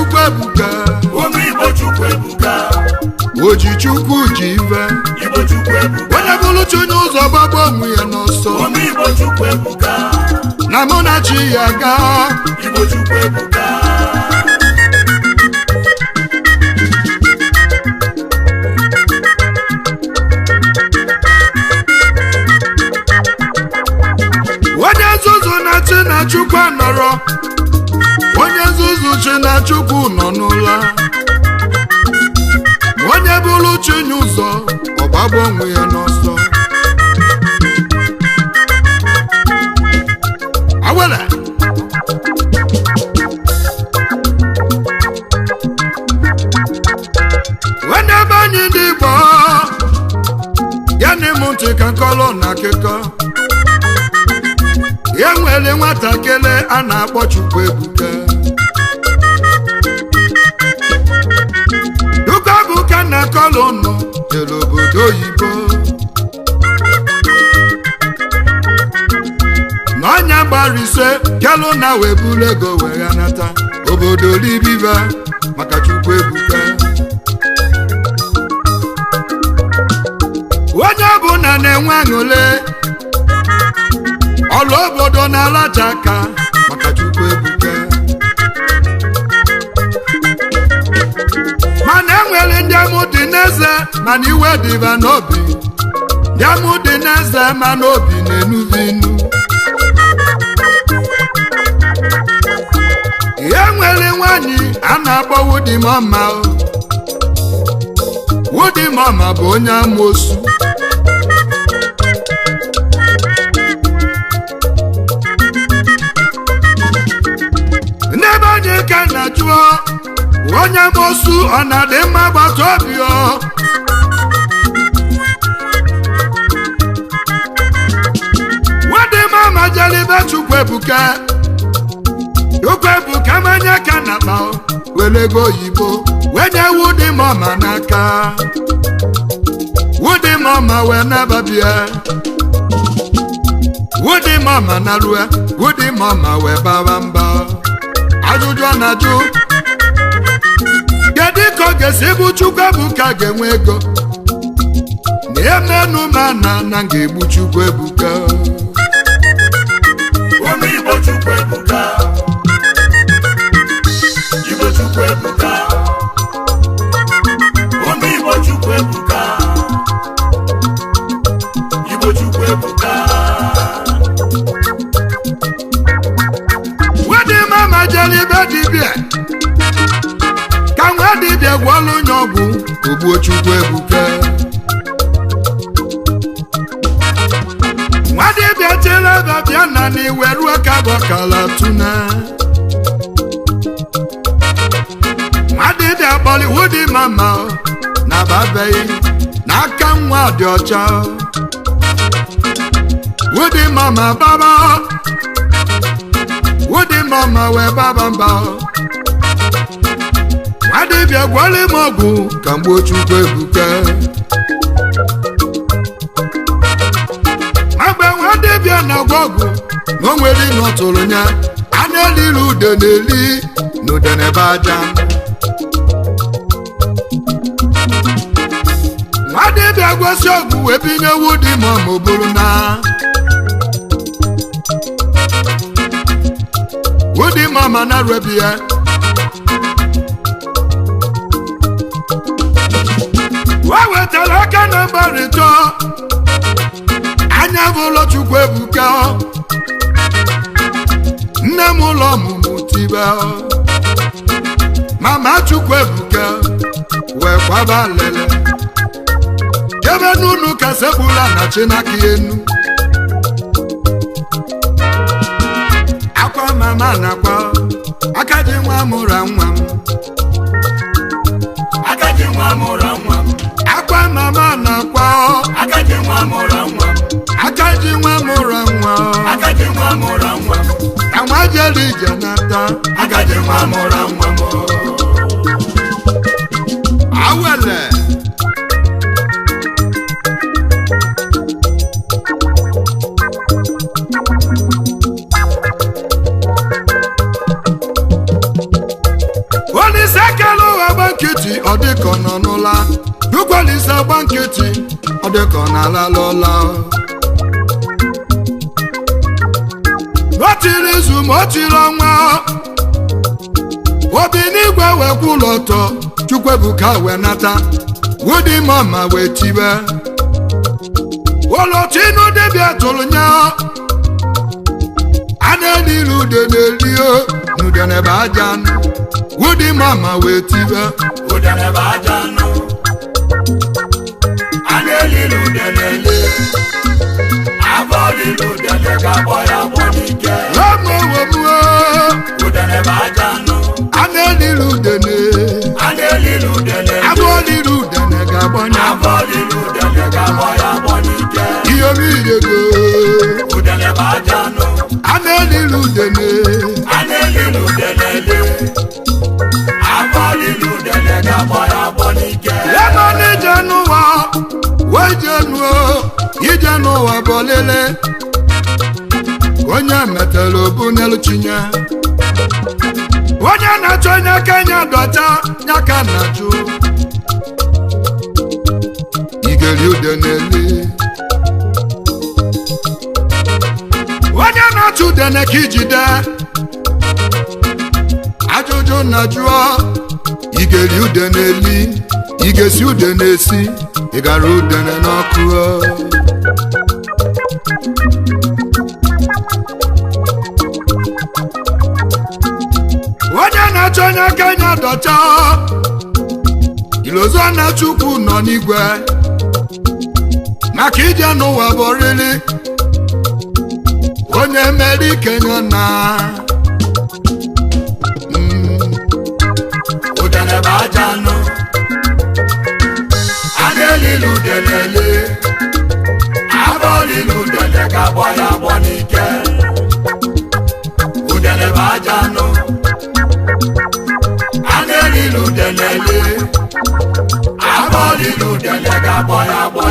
Chukwu ebuka. Ụmụ Igbo Chukwu ebuka. Oji Chukwu ji ive. Igbo Chukwu ebuka. Onye bụrụ chi onye ụzọ gbagbo onwe ya n'ọsọ. Ụmụ Igbo Chukwu ebuka. Na mụ na chi ya gaa. Igbo Chukwu ebuka. Onye nzuzu na chi na Chukwu anọrọ. Onye nzuzu chi na Chukwu nọ n'ụla. Onye bụrụ chi nye ụzọ ọgbagbo onwe ya n'ọsọ. Awele. Onye be anyị ndị Igbo ya na ịmụ ntị ka nkọlụ na akụkọ. Ya nwere nwatakịrị a na-akpọ Chukwu Ebuka. Chukwu Ebuka na akọlụ nọ jere obodo oyibo. N'ọnya gbara ise kelụ na wee buru ego wee ghanata obodo libiva maka Chukwu Ebuka. Onye ọbụla na-enwe aṅụle ọlụ obodo na-alacha aka maka Chukwu Ebuka. Mana enwere ndị amụ dị n'eze mana iwe dịba n'obi. Ndị amụ dị n'eze mana obi na-enuzi inu. E nwere nwanyị a na-akpọ Wudimọma. Wudimọma bụ onye amoosu. N'ebe anyị ka na jụọ onye amoosu ọ na-adị mma gbata obi ọ. Wudimọma jere ibe Chukwu Ebuka. Chukwu Ebuka manya ka na akpa were ego oyibo wee nye Wudimọma n'aka. Wudimọma wee nababie. Wudimọma narue. Wudimọma wee bawa mba. Ajụjụ ọ na-ajụ, kedu ka ọ ga-esi bụ Chukwu Ebuka ga-enwe ego na emenu ma na na ga-egbu Chukwu Ebuka. Ụmụ Igbo Chukwu ebuka. Igbo Chukwu ebuka. Ụmụ Igbo Chukwu ebuka. Igbo Chukwu ebuka. Wudimọma jere ibe dibịa ka nwa dibịa gwọọlụ onye ọgwụ ogbuo Chukwu Ebuka. Nwa dibịa chere ebe bịa na n'iwe ruo ka bọkala tuna. Nwa dibịa kpọrọ Wudimọma na babeghị n'aka nwa dị ọcha. Wudimọma baba. Wudimọma wee baba mba. Nwa dibịa gwọọlụ m ọgwụ ka m gbuo Chukwu Ebuka. Mgbe nwa dibịa na-agwọ ọgwụ na o nwere ihe ọ tụrụ ya, a na-eliri ude na-eli na ude na-ebe aja. Nwa dibịa gwọsi ọgwụ wee binye Wudimọma bụrụ na Wudimọma na-arụbi ya. O wetara aka na mgbarịta anya bụ ụlọ Chukwu Ebuka. Nne m ụlọ ọmụmụ tibe mama Chukwu Ebuka wee kwaba lele jebe n'ụlọ ụka sekpula na chinaka enu. Akwa mama na-akwa aka ji nwa mụra nwa m. Aka ji nwa mụra nwa m. Akwa mama na-akwa Aka ji nwa mụra nwa m. aka ji nwa mụra nwa. Aka ji nwa mụra nwa m. Ka nwa jere ije nata. Aka ji nwa mụra nwa m. Awele. nkịtị, ọ dịka ọ nọ n'ụla. Chukwuolise gba nkịtị, ọ dịka ọ na-alala ụla. O tiri izu ma o tiri ọnwa, obi n'igwe wee kwụ ụlọ ọtọ. Chukwuebuka wee nata wudi mama wee tibe ụlọtinu dibịa tụrụ nya a na-eliri ude na-erio n'udenebe aja nụ. Wudi mama wee tibe. Udene bụ aja anụ. A na-elili udene eli. Afọ olili udene ga-agbọ ya agbọ n'ike. Omowomuo. Udene bụ aja anụ. A na-eliri udene. A na-elili udene eli. Agba olili udene ga-agbọnya. Afọ olili udene ga-agbọ ya agbọ n'ike. Ihe omiyego. Udene bụ aja anụ. A na-eliri udene. A na-elili udene eli. Afọ olili udene ga-agbọ ya agbọ n'ike. Ebe n'ije n'ụwa wee jee nuo ije n'ụwa bụ olile onye metara obu n'elu chinye onye na-achọ onye kenya dọcha ya ka na-achụ igeri ude n'eli onye na-achụ udene ka ijide ajụjụ na jụọ igeri ude n'eli igesi ude n'esi ịgara udene n'ọkụ. Onye na-achọ onye kenya dọcha ilozo na Chukwu nọ n'igwe maka ije n'ụwa bụ oriri onye mere ikenye na Udene bụ aja anụ. A na-elili udene eli. Afọ olili udene ga-agbọ ya agbọ n'ike. Udene bụ aja anụ. A na-elili udene eli. Afọ olili udene ga-agbọ ya agbọ.